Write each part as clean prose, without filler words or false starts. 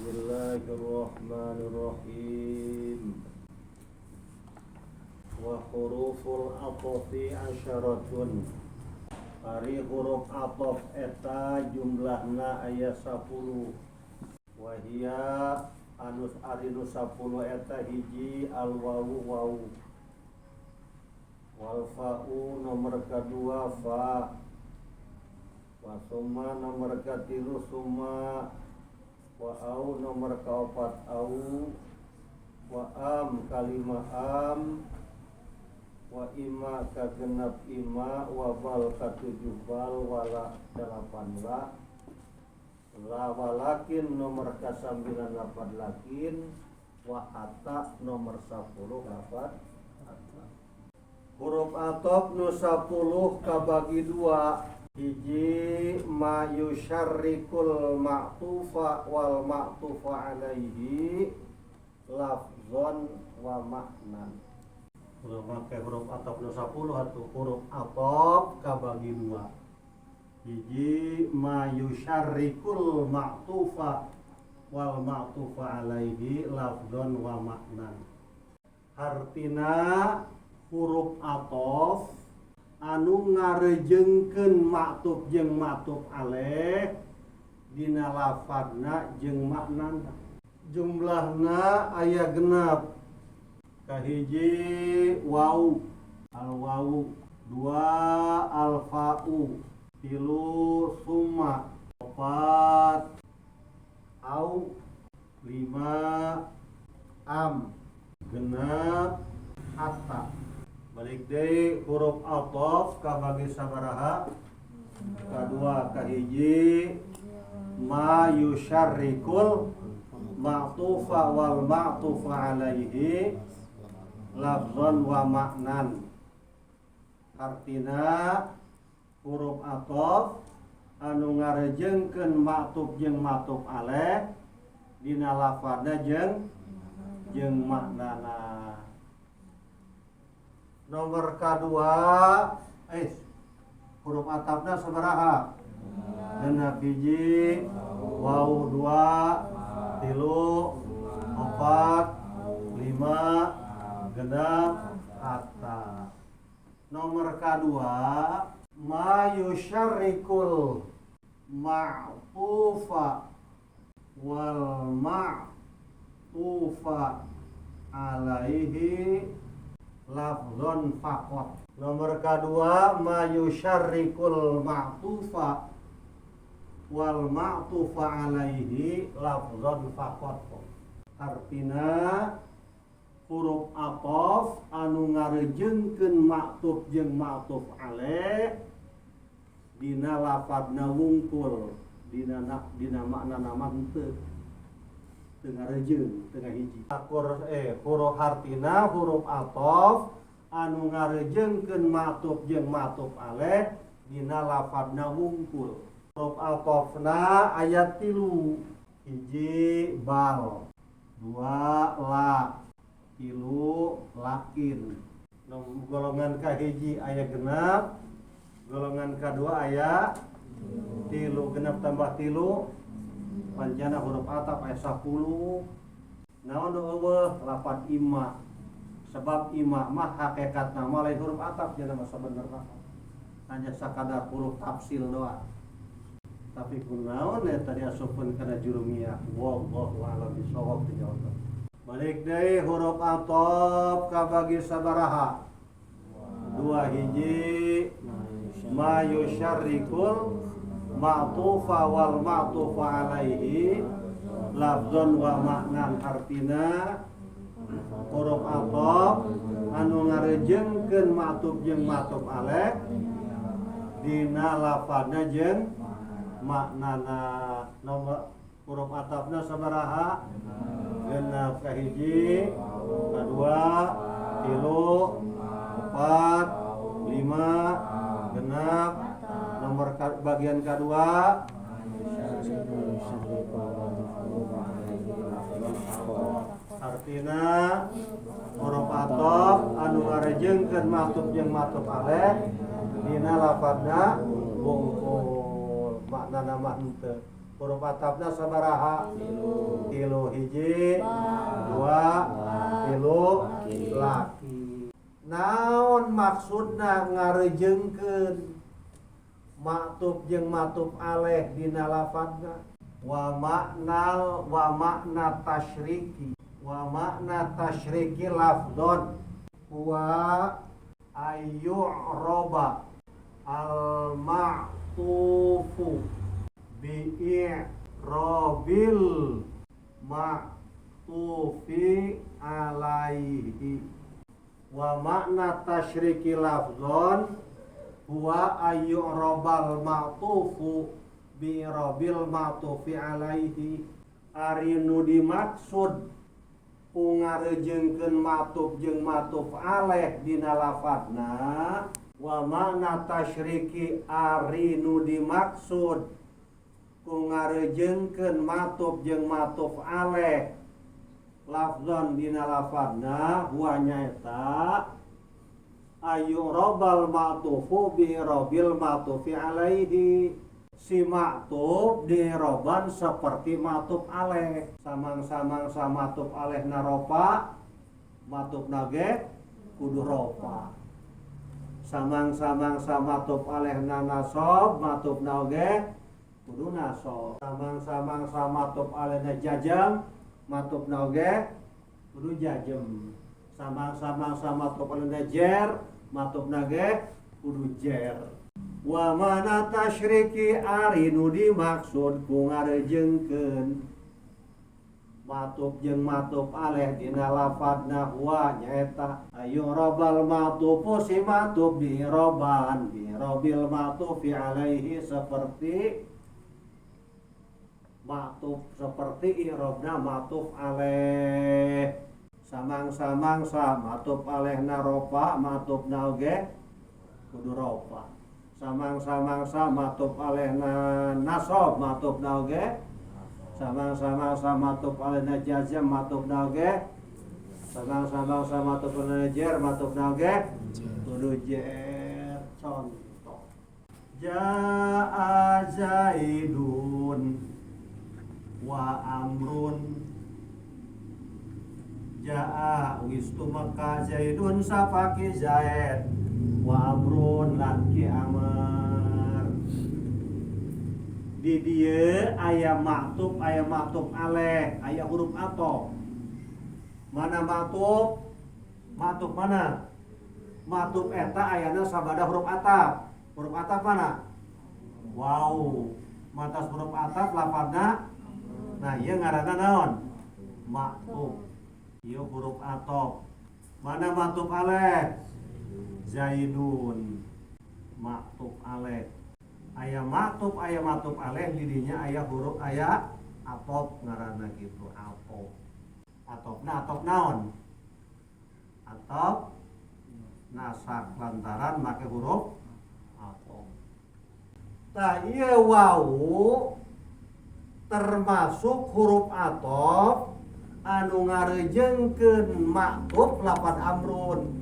Bismillahirrahmanirrahim. Wa huruful atfi asyaratun. Ari huruf atof eta jumlahna aya 10. Wahia anus ari nu 10 eta hiji al wawu wawu. Wal fa'u nomor kedua fa. Wa summa nomor katilu summa. Wa au nomor kaopat au. Wa am kalima am. Wa ima kagenap ima. Wa bal katujuh bal. Wala delapan la. La walakin nomor kasambilan lapan lakin. Wa hatta nomor 10 lapan hatta. Huruf atof nu 10 kabagi dua. Hiji ma yusyarrikul ma'tufa wal ma'tufa alaihi lafzon wa maknan. Huruf make huruf atof nu 10 atuh huruf atof kabagi dua. Hiji ma yusyarrikul ma'tufa wal ma'tufa alaihi lafzon wa maknan. Hartina huruf atof anu ngarejengkeun maktuf jeung maktuf alaih dina lafadna jeung maknana. Jumlahna aya genap. Kahiji wau, al wawu, dua al fa'u, tilu summa, opat au, lima am, genap hatta. Balik deui huruf atof kabagi sabaraha? Kadua. Kahiji ma yusyarrikul ma'tufa wal ma'tufa alaihi lafzon wa maknan. Artina huruf atof anu ngarejengkeun ma'tuf jeung ma'tuf alaih dina lafadna jeung maknana. Nomor kedua, huruf atafna sabaraha? Genap hiji, wawu dua, tilu, opat, lima, genap, hatta. Nomor kedua, ma yusyarrikul ma'tufa wal ma'tufa alaihi lafzon faqat. Nomor kedua, ma yusyarrikul ma'tufa wal ma'tufa alaihi lafzon faqat. Artina huruf atof anu ngarejengkeun ma'tuf jeung ma'tuf alaih dina lafadna wungkul, dina makna mah henteu teu ngarejeung, teu ngahiji. Akur huruf hartina huruf atof anu ngarejengkeun ma'tuf jeung ma'tuf alaih dina lafadna wungkul. Huruf atofna aya 3. Hiji bal, dua la, tilu lakin. Golongan kahiji aya genap, golongan kadua aya tilu. Genap tambah tilu pancana huruf ataf aya 10. Naon nu eueuh? Lapan ima. Sebab ima mah hakikatna mah lain huruf ataf cenah mah sabenerna. Hanya sakadar huruf tafsil doang. Tapi kunaon eta diasupkeun kana jurumiyah? Wallahu a'lam bishawab dijawab. Balik deui huruf ataf kabagi sabaraha? Dua. Hiji ma yusyarrikul ma'tufa wal ma'tufa alaihi lafzon wa maknan. Artina huruf atof anu ngarejengkeun ma'tuf jeung ma'tuf alaih dina lafadna jeung maknana. Nomor huruf atafna sabaraha? Genap. Kahiji, kadua, tilu, opat, lima, genap. Nomor bagian kedua, artina huruf atof anu ngarejengkeun ma'tuf jeung ma'tuf alaih dina lafadna wungkul, maknana mah henteu. Huruf atafna sabaraha? Tilu. Hiji, dua, tilu, laki. Naon maksudna ngarejeungkeun maktuf jeung maktuf alaih dina lafadna? Wa maknal wa makna tasyriki, wa makna tasyriki lafdon wa ayyu'roba al ma'tufu bi'irabil ma'tufi alaihi. Wa makna tasyriki lafdon huwa ayyu'rabal ma'tufu bi'irabil ma'tufi alaihi. Ari nu dimaksud ku ngarejeungkeun ma'tuf jeung ma'tuf alaih dina lafadna, wa makna tasyriki ari nu dimaksud ku ngarejeungkeun ma'tuf jeung ma'tuf alaih lafzon dina lafadna, huwa nyaeta ayyurabal ma'tufu bi robil ma'tufi alaihi. Si ma'tuf diroban seperti ma'tuf alaih, samang-samang sa ma'tuf alaih naropa, ma'tuf nage kudu ropa. Samang-samang sa ma'tuf alaih na nasob, ma'tuf nage kudu nasob. Samang-samang sa ma'tuf alaih na jajam, ma'tuf nage kudu jajem. Samang-samang sa ma'tuf alaih na jer, ma'tuf nage kudu jer. Wa mana tasyriki ari nu dimaksud ku ngarejeungkeun ma'tuf jeung ma'tuf alaih dina lafadna, huwa nyaeta ayyurabal ma'tufu si ma'tuf biroban birobil ma'tufi alaihi, seperti ma'tuf, seperti i'robna ma'tuf alaih. Samang-samang sa ma'tuf alaihna rofa, ma'tufna oge kudu rofa. Samang-samang sa ma'tuf alaihna nasob, ma'tufna oge. Samang-samang sa ma'tuf alaihna jazm, ma'tufna oge. Samang-samang sa ma'tuf alaihna jer, ma'tufna oge kudu jer. Contoh, jaa Zaidun wa Amrun. Jaa wis tumeka Zaidun sapa Ki Zaid, wa Amrun lan Ki Amr. Di dieu aya maktuf, aya maktuf alaih, aya huruf atof. Mana maktuf? Maktuf mana? Maktuf eta ayana sabada huruf ataf. Huruf ataf mana? Waw. Matas huruf ataf lafadna. Nah, ieu ngaranna naon? Maktuf. Ieu huruf atof. Mana maktuf alaih? Zaidun. Maktuf alaih. Aya maktuf, aya maktuf alaih, di dinya aya huruf, aya atof ngaranna kitu, atof. Atofna atof naon? Atof nasak lantaran make huruf atof. Tah, ieu wau termasuk huruf atof anu ngarejeungkeun maktuf lafad Amrun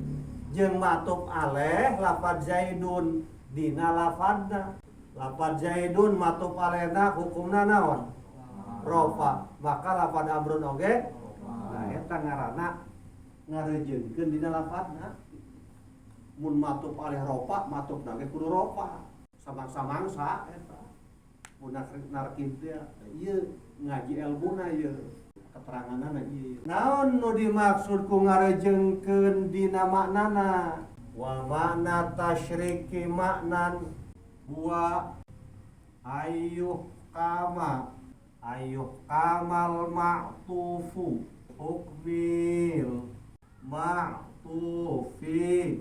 jeung maktuf alaih lafad Zaidun dina lafadna. Lafad Zaidun maktuf alaihna hukumna naon? Rofa. Maka lafad Amrun oge. Nah, eta ngaranna ngarejeungkeun dina lafadna. Mun maktuf alaih rofa, maktufna ge kudu rofa. Samang-samangsa eta mun narkib teh ieu ngaji ilmuna, ieu keteranganna ieu. Naon nu dimaksud ku ngarejeungkeun dina maknana? Wa makna tasyriki maknan huwa ayyuh kama ayyuh kamal ma'tufu hukmil ma'tufi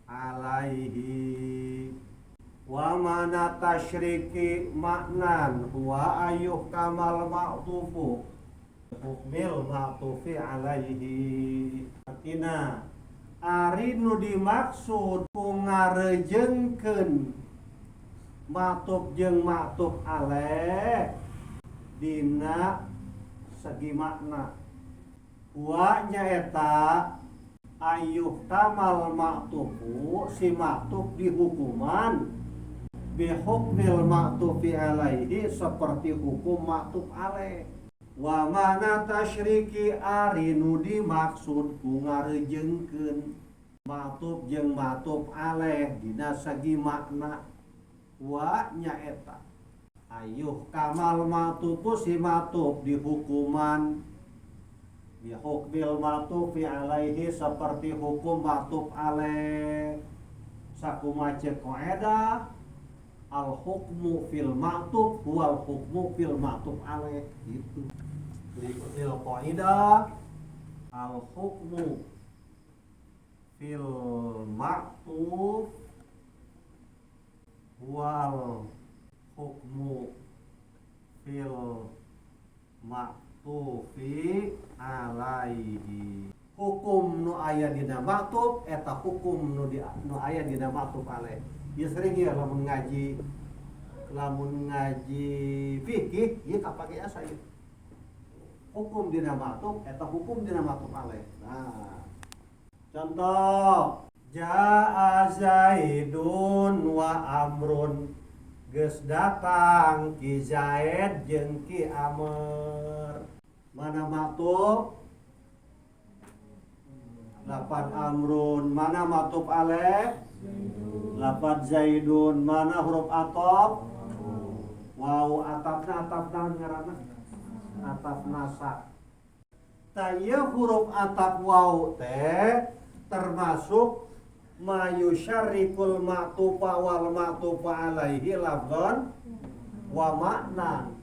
alaihi. Wa mana tasyriki maknan huwa ayyuh kamal ma'tufu hukmil ma'tufi alaihi. Artina ari nu dimaksud ku ngarejeungkeun ma'tuf jeung ma'tuf alaih dina segi makna, huwa nyaeta ayyuh kamal ma'tufu si ma'tuf dihukuman bihukmil ma'tufi alaihi, seperti hukum ma'tuf alaih. Wa mana tasyriki ari nu dimaksud ku ngarejeungkeun ma'tuf jeung ma'tuf alaih dina segi makna wa nyaeta ayuh kamal ma'tufu si ma'tuf dihukuman bi hukmil ma'tufi alaihi seperti hukum ma'tuf alaih. Sakumaha ceuk kaidah al hukmu fil ma'tuf wal hukmu fil ma'tuf alaih gitu. Berikutnya kaidah al hukmu fil ma'tuf wal hukmu fil ma'tufi alaihi. Hukum nu aya dina ma'tuf eta hukum nu aya dina ma'tuf alaih. Ieu sering ya lamun ngaji fikih ieu kapake asa ieu. Hukum dina ma'tuf eta hukum dina ma'tuf alaih. Nah, contoh jaa Zaidun wa Amrun, geus datang Ki Zaid jeung Ki Amr. Mana ma'tuf? Lapad Amrun. Mana ma'tuf alaih? Lapad Zaidun. Mana huruf ataf? Waw. Atafna ataf naon ngaranna? Ataf nasaq. Tah, ieu huruf ataf waw teh termasuk ma yusyarrikul ma'tufa wal ma'tufa alaihi lafzan wa makna.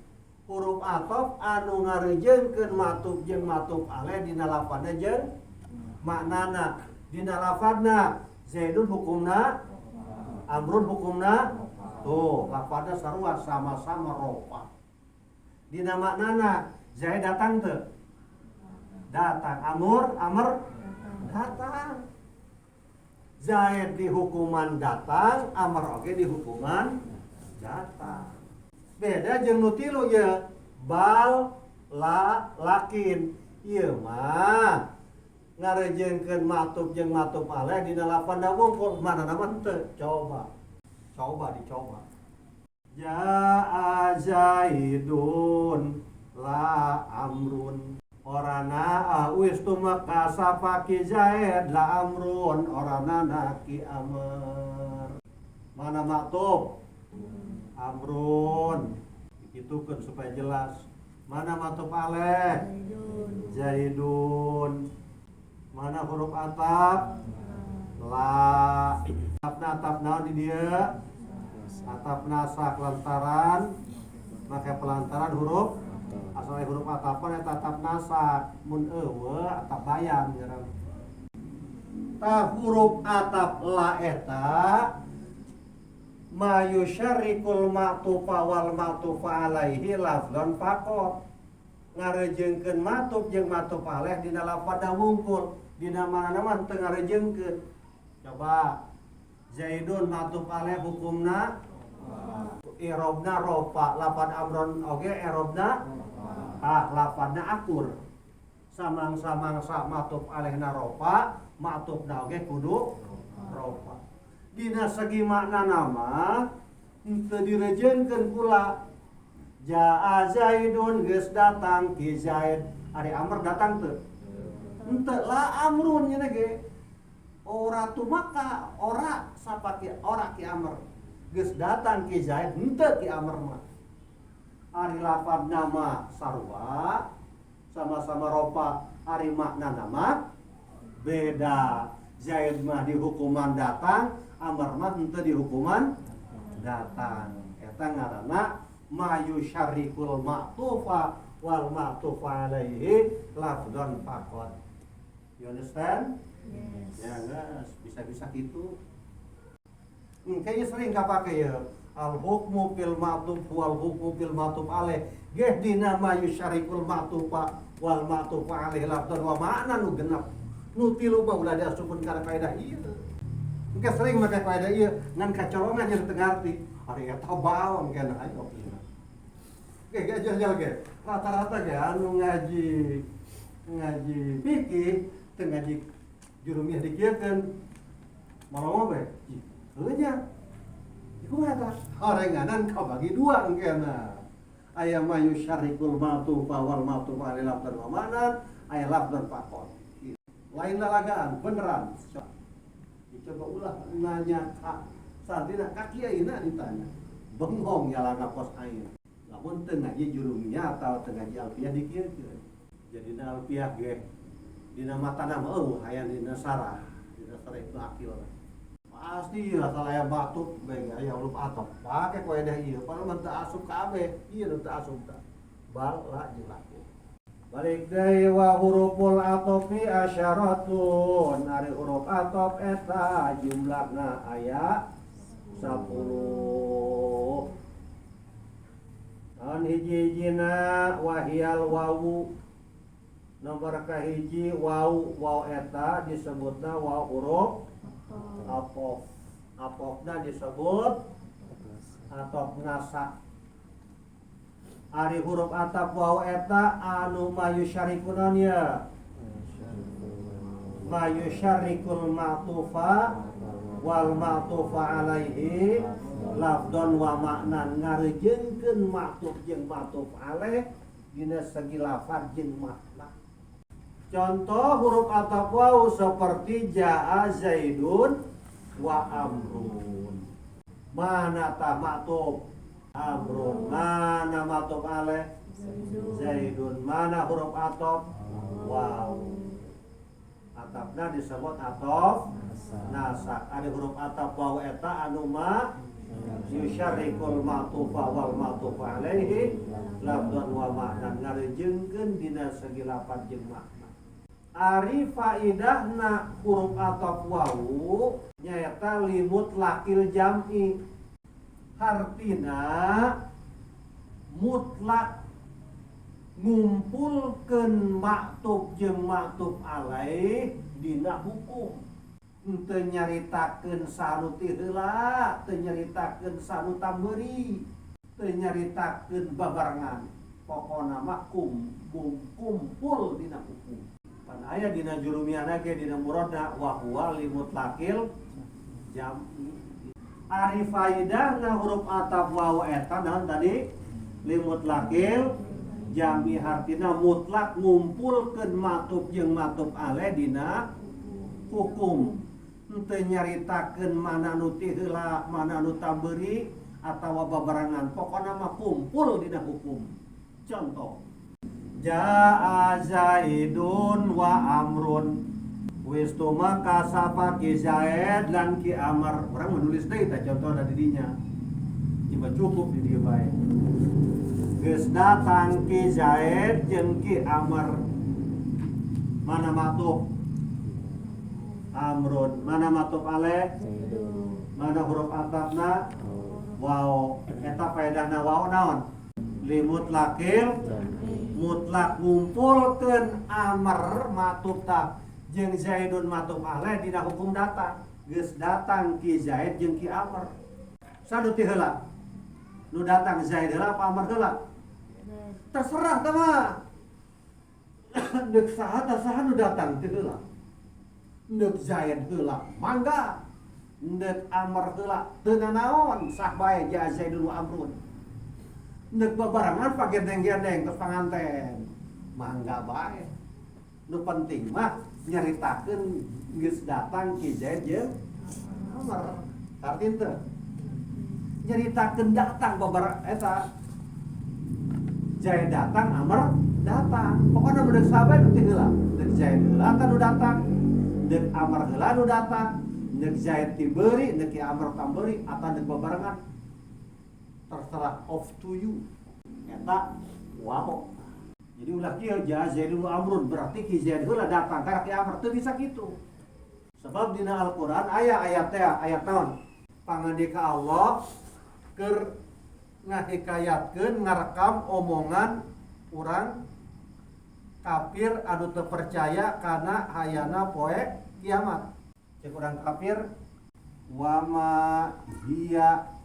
Huruf ataf anu ngarejeungkeun ma'tuf jeung ma'tuf alaih dina lafadna jeung maknana. Dina lafadna Zaidun hukumna, Amrun hukumna, tuh lafadna sarua, sama-sama rofa. Dina maknana Zaid datang teu? Datang. Amur, Amr datang. Zaid dihukuman datang, Amr oge dihukuman datang. Beda jeung nu tilu ya, bal, la, lakin. Ieu mah ngarejeungkeun ma'tuf jeung ma'tuf alaih dina lafadna wungkul, mana nama henteu. Coba. Coba dicoba. Jaa Zaidun la Amrun. Orana wis tumeka sapa Ki Zaid la Amrun orana Ki Amr. Mana maktub? Amrun. Dikitukeun supaya jelas. Mana ma'tuf alaih? Zaidun. Mana huruf ataf? La. Atafna ataf naon di dieu? Ataf nasaq lantaran make pelantaran huruf asal huruf atafan eta ataf nasaq, mun euweuh ataf bayan ngaranna. Tah, huruf ataf la eta ma yusyarrikul ma'tufa wal ma'tufa alaihi lafzan faqat, ngarejeungkeun ma'tuf jeung ma'tuf alaih dina lafadna wungkul, dina mana mah teu ngarejeungkeun. Coba Zaidun ma'tuf alaih hukumna i'robna rofa, lapad Amron oge i'robna ah lafadna akur. Samang-samang sa ma'tuf alaihna rofa, ma'tufna oge kudu rofa. Dina segi makna nama teu direjeungkeun pula. Jaa Zaidun geus datang Ki Zaid, ari Amr datang teu? Henteu, la Amrun nya ge ora tumeka, ora sapa ki, ora Ki Amr. Geus datang Ki Zaid, henteu Ki Amr mah. Ari lafadna nama sarua, sama-sama rofa, ari makna nama beda. Zaid mah dihukuman datang, Amr mah henteu dihukuman datang. Eta ngaranna ma yusyarrikul ma'tufa wal ma'tufa alaihi lafdzan faqat. You understand? Yes. Ya guys, bisa-bisa gitu. Kayaknya sering kapake ya. Al hukmu fil ma'tuf wal hukmu fil ma'tuf alaih. Geh dina ma yusyarrikul ma'tufa wal ma'tufa alaihi lafdzan wa ma'na nu genep. Nu tilu mah ulah diasupkeun kana kaidah ieu. Engke sering make kaidah ieu ngan kacorongan jeung teu ngarti. Ari eta bawang kena ayo. Oke, ge jajal ge. Rata-rata ge anu ngaji fikih teu ngaji jurumiyah dikieukeun. Malah bae. Heuh nya. Iku mah eta. Orenganan kabagi dua engkena. Aya ma yusyarikul ma'tufa wal ma'tufa alaihi lafdan wa ma'nan, aya lafdan faqat. Lain lalagaan, beneran. Dicoba ulah nanya ka santrina, ka kiaina ditanya. Bengong nyalanga kos aing. Lamun teu ngaji jurumiyah atau teu ngaji alfiah dikieukeun. Jadi na alfiah ge dina matana mah eueuh aya dina sarah, dina sarah Ibnu Aqil. Pasti lah salah aya ma'tuf bae aya huruf ataf. Pake kaidah ieu, padahal mah teu asup kabeh. Ieu nu teu asup tah. Bal la jeung lakin. Balik deui wa huruful atofi asyaratun. Ari huruf atof eta jumlahna aya 10. Naon hiji-hijina wahiyal wawu. Nomor kahiji wawu, wawu eta disebutna wawu huruf atof. Atofna disebut atof nasa. Ari huruf ataf wawu eta anu mayusyarikunan ya. Mayusyarikul ma'tufa wal ma'tufa alaihi lafdon wa maknan, ngarejeungkeun ma'tuf jeung ma'tuf alaih dina segi lafaz jeung makna. Contoh huruf ataf wawu seperti jaa Zaidun wa Amrun. Mana tah ma'tuf? Amrun. Mana ma'tuf alaih? Zaidun. Mana huruf ataf? Waw. Atafna disebut ataf nasak. Ada huruf ataf waw eta anu ma yusyarikul ma'tufa wal ma'tufa alaihi lafdhan wa ma'nan, ngarejeungkeun dina segi lafaz jeung makna. Ari faidahna huruf ataf wawu nyaeta limutlaqil jam'i, hartina mutlak ngumpulkeun maktub jeung maktub alaih dina hukum. Henteu nyaritakeun sanu ti heula, teu nyaritakeun sanu tamberi, teu nyaritakeun babarengan. Pokona mah kumpul dina hukum. Pan aya dina jurumiyahna ge dina muradna wa huwa limutlaqil jam'i. Ari faidahna huruf ataf wawu eta naon tadi? Limutlaqil jam'i, hartina mutlak ngumpulkeun matub jeung matub alaih dina hukum. Henteu nyaritakeun mana nu ti heula, mana nu tamberi atawa babarengan. Pokona mah kumpul dina hukum. Contoh, jaa Zaidun wa Amrun. Wis tumeka sapa Ki Zaid lan Ki Amr. Urang menulis deui tah contohna di dinya. Coba cukup di dieu bae. Geus datang Ki Zaid jeung Ki Amr. Mana matub? Amrun. Mana matub alaih? Mana huruf atafna? Waw. Eta faedahna waw naon? Limutlaqil mutlak ngumpulkeun Amr matub ta jeung Zaidun matub alaih dina hukum datang. Geus datang Ki Zaid jeung Ki Amr. Sanu ti heula? Nu datang Zaid heula apa Amr heula? Terserah tah mah. Deuk saha tah saha nu datang ti heula. Deuk Zaid heula mangga. Deuk Amr heula teu nanaon, sah bae jaa Zaidun wa Amrun. Deuk babarengan pagendeng-gendeng terus panganten. Mangga bae. Nu penting mah nyaritakeun geus datang Ki Zaid jeung Amr. Arti teu? Nyaritakeun datang babar eta Zaid datang, Amr datang. Pokokna mun deuk saha bae nu ti heula. Deuk Zaid heula tah nu datang, deuk Amr heula nu datang, deuk Zaid diberi, deuk Ki Amr tamberi atawa deuk babarengan. Terserah, up to you. Eta wow. Jadi ulah kieu jaa Zaidun wa Amrun berarti Ki Zaid heula datang karena Ki Amr teu bisa kitu. Sebab dina Al-Qur'an aya ayat teh, ayat naon? Pangandika Allah keur ngahikayatkeun ngarekam omongan urang kafir anu teu percaya kana hayana poe kiamat. Cek urang kafir wa ma hiya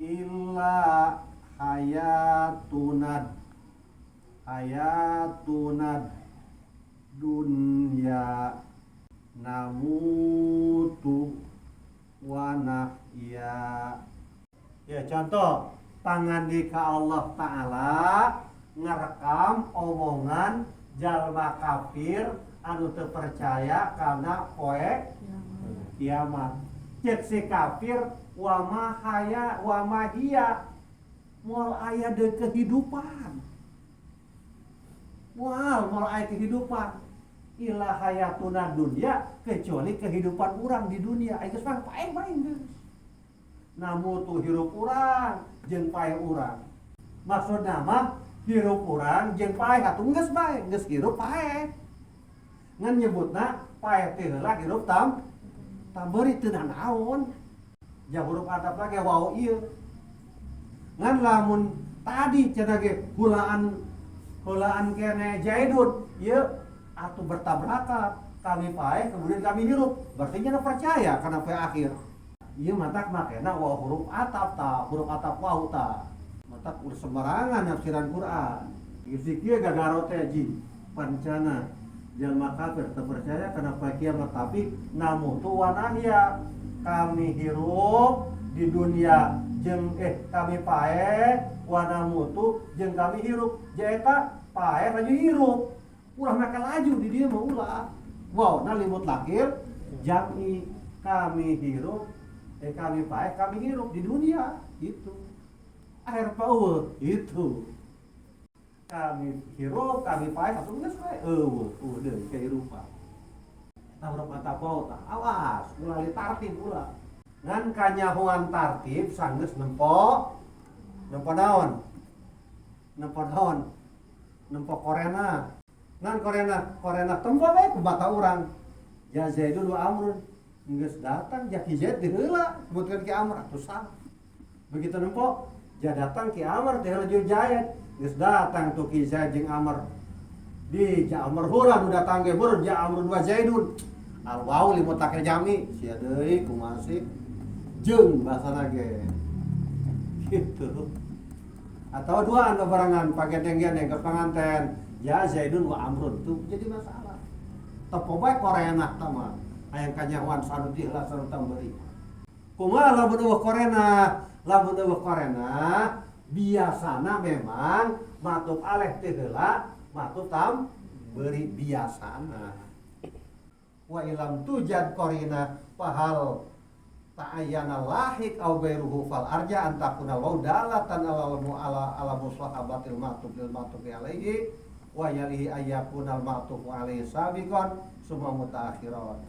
illa hayatunad dunya namutu wa nahya. Ya contoh Pangandika Allah Ta'ala ngerekam omongan jalma kafir anu teu percaya kana poe kiamat. Cek si kafir wa ma haya wa ma hiya, moal aya deui kehidupan. Moal moal aya kehidupan illa hayatuna dunya, kecuali kehidupan urang di dunia. Ai geus mah paeh bae geus. Namutu hirup urang jeung paeh urang. Maksudna mah hirup urang jeung paeh atuh geus bae, geus hirup paeh. Ngan nyebutna paeh teh heula hirup tamberi teu naon. Ja huruf ataf lagi wau ieu. Ngan lamun tadi cenah ge hulaan kene Zaidun ieu atuh bertabrakan, kami paeh kemudian kami hirup, berarti nya percaya kana poe akhir. Ieu matak makena wau huruf ataf ta, huruf ataf wau ta. Matak ulah sembarangan nafsiran Quran. Ieu si kieu gagaro teh ji pancana jalma kafir teu percaya kana poe kiamat, tapi namutu wa nahya, kami hirup di dunia jeung kami paeh wa namutu jeung kami hirup. Jaeta paeh laju hirup. Ulah make laju di dieu mah ulah. Wow, na limut lakir jami kami hirup kami paeh kami hirup di dunia gitu. Akhir paeueuh gitu. Kami hirup, kami paeh atuh geus we eueuh eueuh deui kehirupan. Tah huruf ataf wau tah awas ulah litartib ulah. Ngan kanyahoan tartib sanggeus nempo nempo naon? Nempo naon? Nempo korena. Ngan korena tempo bae ku bata urang. Ja Zaidun wa Amrun geus datang ja Ki Zaid di heula sebutkeun Ki Amr atuh salah. Begitu nempo ja datang Ki Amr teh heula jeung Zaid. Geus datang tuh Ki Zaid jeung Amr. Di ja Amr heula nu datang ge beur ja Amrun wa Zaidun. Al wau limutakil jami sia deui kumaha sih? Jeung bahasana ge. Gitu. Atau duaan bebarengan pagendeng-gendeng ke panganten. Ja Zaidun wa Amrun tuh jadi masalah. Tepo bae korenah tah mah. Hayang kanyahoan sanu di heula sanu tamberi. Kumaha lamun eueuh korenah? Lamun eueuh korenah biasana memang matub aleh teh heula matub tam beri biasana. Wa ilam tujad korina fahal ta'ayyana lahik au ghairuhu fal arja an takuna waw dalatan alal mu'ala ala musahabatil matub lil matubi alaihi wa yalihi ayyakunal matubu alaihi sabiqan summa mutaakhiran.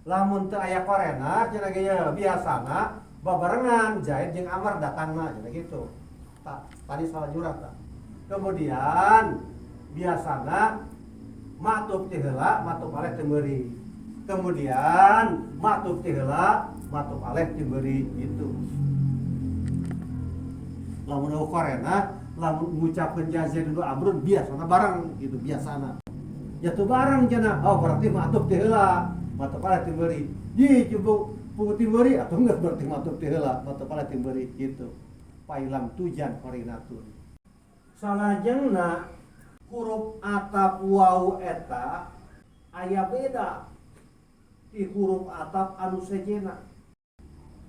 Lamun teu aya korena cenah ge ye biasana babarengan Zaid jeung Amr datangna cenah gitu. Tadi salah jurah tah. Kemudian biasana matub ti heula matub aleh teu meuri. Kemudian matub ti heula matub aleh teu meuri gitu. Lamun eueuh korena lamun ngucapkeun ja Zaid wa Amrun biasana bareng gitu biasana. Ya teu bareng cenah. Oh berarti matub ti heula matub aleh teu meuri. Di coba pugu teu meuri atuh geus berarti matub ti heula matub aleh teu meuri gitu. Pailam tujan korinatun. Salajengna huruf ataf wau eta aya beda ti huruf ataf anu sejena.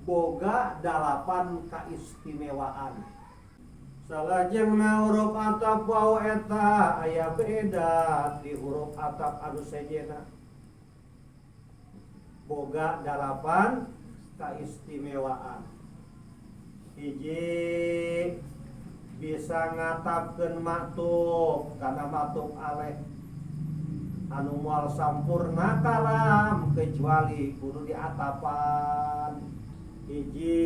Boga 8 kaistimewaan. Salajengna huruf ataf wau eta aya beda ti huruf ataf anu sejena. Boga 8 kaistimewaan. Hiji bisa ngatapkeun maktub kana maktub aleh anu moal sampurna kalam kecuali kudu diatapan. Hiji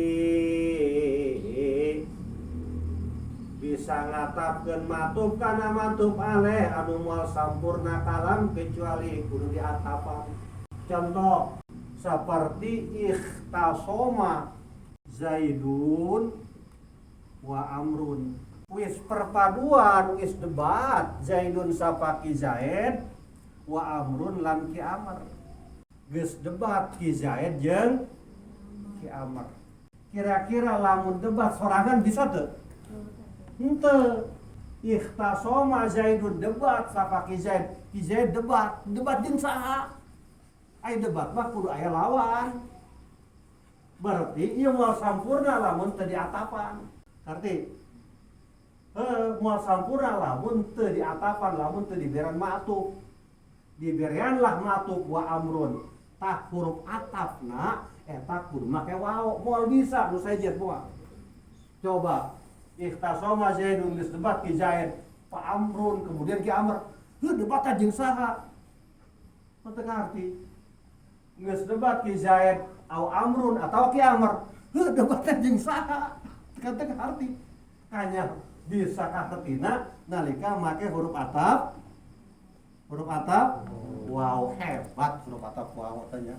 bisa ngatapkeun maktub kana maktub aleh anu moal sampurna kalam kecuali kudu diatapan. Contoh seperti ikhtasoma Zaidun wa Amrun. Wis perpaduan, wis debat Zaidun sapa Ki Zaid wa Amrun lan Ki Amr. Geus debat Ki Zaid jeung Ki Amr. Kira-kira lamun debat sorangan bisa teu? Henteu. Ikhtasoma Zaidun debat sapa Ki Zaid. Ki Zaid debat, debat jeung saha? Ai debat mah kudu aya lawan. Berarti ieu moal sampurna lamun teu diatapan. Ngerti? Heuh, moal sampurna lamun teu diatapan, lamun teu diberian ma'tuf. Diberianlah ma'tuf wa amrun. Tah, huruf atafna eta kudu make waw, moal bisa nu sejen moal. Coba ikhtasoma Zaidun, geus debat ki Zaid, fa Amrun, kemudian ki Amr. Heuh, debat jeung saha? Teu ngarti. Geus debat ki Zaid au Amrun atau ki Amr. Heuh, debat jeung saha? Teu ngarti. Hanya bisa kahartina nalika make huruf ataf. Huruf ataf waw, hebat huruf ataf waw tanya.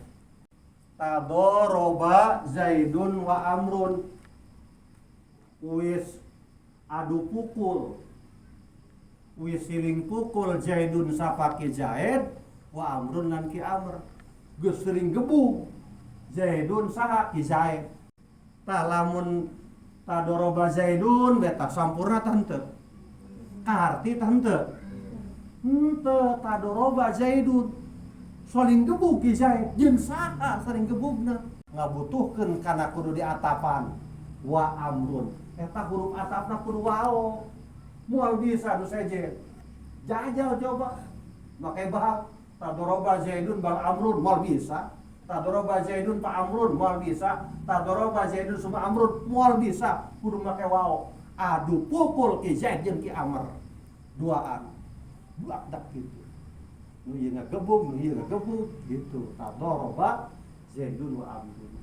Tadoroba Zaidun wa Amrun, wis adu pukul, wis siling pukul Zaidun sapa ki Zaid, wa Amrun lan ki Amr. Geus sering gebug Zaidun saha ki Zaid. Tah, lamun tadoroba Zaidun beta sampurna tah henteu? Kaharti tah henteu? Henteu. Tadoroba Zaidun, saling gebug ki Zaid jeung saha saling gebugna? Ngabutuhkeun kana kudu diatapan wa amrun. Eta huruf atafna kudu waw, moal bisa nu sejen. Jajal coba make bal, tadoroba Zaidun bal amrun, moal bisa. Tadoroba Zaidun fa amrun, moal bisa. Tadoroba Zaidun summa amrun, moal bisa. Kudu make waw. Adu pukul ki Zaid jeung ki Amr duaan, dua dak gitu, nu ieu ngagebug, nu ieu ngagebug gitu. Tadoroba Zaidun wa amrun,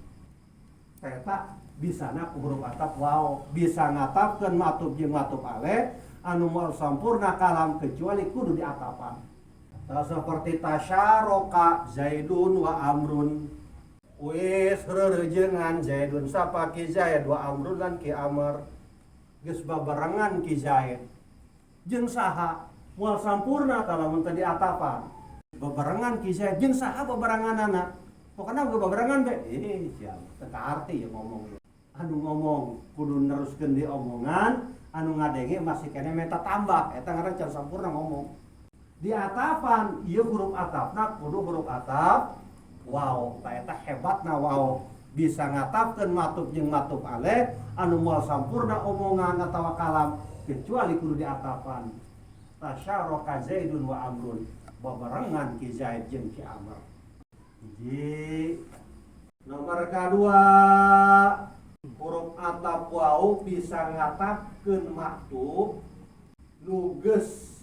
eta bisana ku huruf ataf waw bisa ngatafkeun ma'tuf jeung ma'tuf alaih anu moal sampurna kalam kecuali kudu diatapan. Tah, seperti tasyaroka Zaidun wa Amrun, wis reurejengan Zaidun sapa ki Zaid, wa Amrun lan ki Amr. Geus babarengan ki Zaid jeung saha? Moal sampurna tah lamun teu diatapan. Babarengan ki Zaid jeung saha babarenganana? Pokoknya ge babarengan be, eh siap teu kaarti ya ngomong. Anu ngomong kudu neruskeun di omongan, anu ngadenge masih keneh minta tambah, eta ngaran can sampurna ngomong. Di atapan ieu huruf atafna kudu huruf ataf waw. Tah, eta hebatna waw, bisa ngatafkeun ma'tuf jeung ma'tuf alaih anu moal sampurna omongan atawa kalam kecuali kudu diatapan. Tasyaraka Zaidun wa Amrun, babarengan ki Zaid jeung ki Amr. Hiji. Nomor kedua, huruf ataf waw bisa ngatafkeun ma'tuf nu geus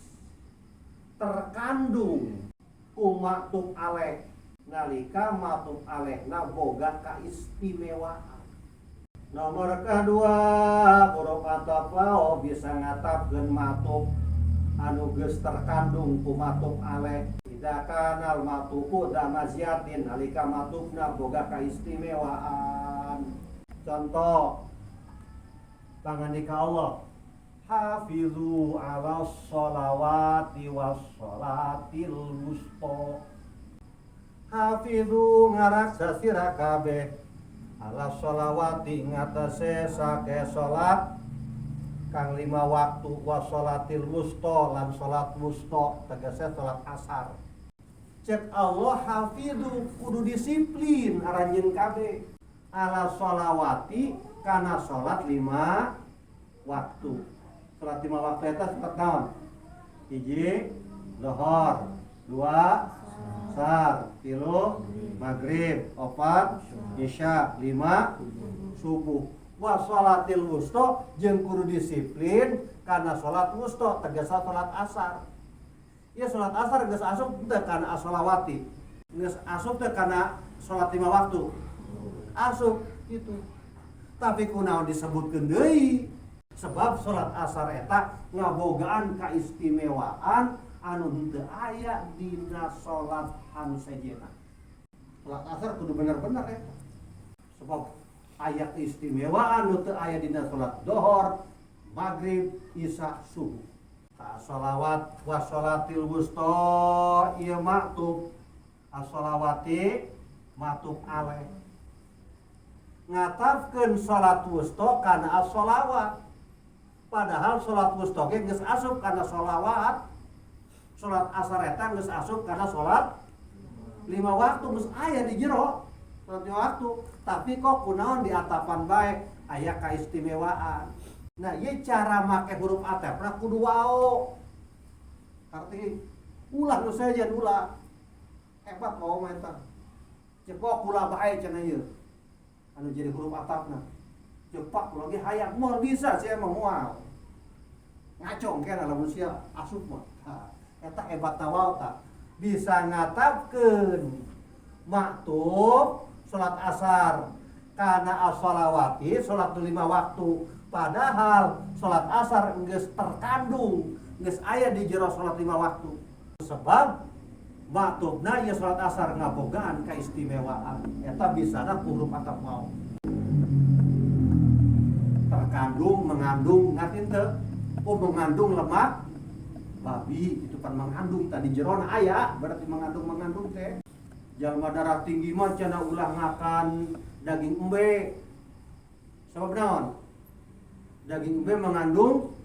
terkandung ku ma'tuf alaih nalika ma'tuf alaihna boga kaistimewaan. Nomor kedua, huruf ataf waw bisa ngatafkeun ma'tuf anu geus terkandung ku ma'tuf alaih idza kanal ma'tufu dza maziyatin, nalika ma'tufna boga kaistimewaan. Contoh pangandika Allah, hafizu ala sholawati was sholatil wusta. Hafizu, ngaraksa sira kabeh, ala sholawati ngatasé sake salat kang lima waktu, wa sholatil wusta lan salat wusta, tegese salat asar. Cek Allah, hafizu, kudu disiplin aranjeun kabeh, ala sholawati kana salat lima waktu. Salat lima waktu eta salat naon? Hiji lohor, dua asar, tilu maghrib, opat isya, lima subuh. Wa sholatil wusta, jeung kudu disiplin kana salat wusta, tegese salat asar. Ieu salat asar geus asup teu kana asolawati? Geus asup teu kana salat lima waktu? Asup itu. Tapi kunaon disebutkeun deui? Sebab salat asar eta ngabogaan kaistimewaan anu henteu aya dina salat anu sejenna. Salat asar kudu bener-bener eta, sebab aya keistimewaan nu teu aya dina salat dohor, maghrib, isya, subuh. Ka sholawat wa sholatil wusta ieu maktub as-sholawati ma'tuf alaih, ngatafkeun salat wusta kana as-sholawat, padahal salat wusta ge geus asup kana sholawat. Salat asar eta geus asup kana salat lima waktu, geus aya di jero salat lima waktu, tapi kok kunaon diatapan bae? Aya kaistimewaan. Nah, ieu cara make huruf atafna kudu wau. Arti ulah nu sejen ulah. Hebat wau mah eta. Ceuk kula bae cenah ieu. Anu jadi huruf atafna. Ceuk kula ge hayang moal bisa sia mah moal. Ngacong kena lamun sia asup mah. Tah, eta hebatna wau tah. Bisa ngatafkeun maktuf salat asar karena as-sholawati salat lima waktu, padahal salat asar geus terkandung, geus aya di jero salat lima waktu, sebab maktufna ieu salat asar ngabogaan keistimewaan. Eta bisana ku huruf ataf wau. Terkandung, mengandung, ngerti teu? Oh, mengandung lemak babi itu kan mengandung tadi jerona aya, berarti mengandung. Mengandung teh jalma darah tinggi mah cenah ulah makan daging embe. Sebab naon? Daging embe mengandung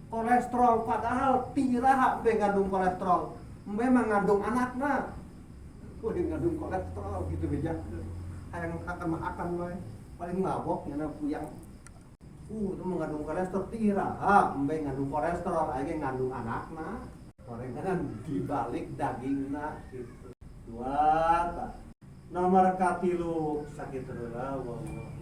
kolesterol, padahal ti iraha embe ngandung kolesterol? Embe mengandung anakna. Oh, dia ngandung kolesterol gitu beja. Hayang akan makan wae, paling mabok nyana puyang. Itu mengandung kolesterol. Ti iraha embe ngandung kolesterol? Aya ngandung anakna. Gorengan dibalik dagingna gitu. Dua tah. Nomor katilu sakitu heula, wallahu.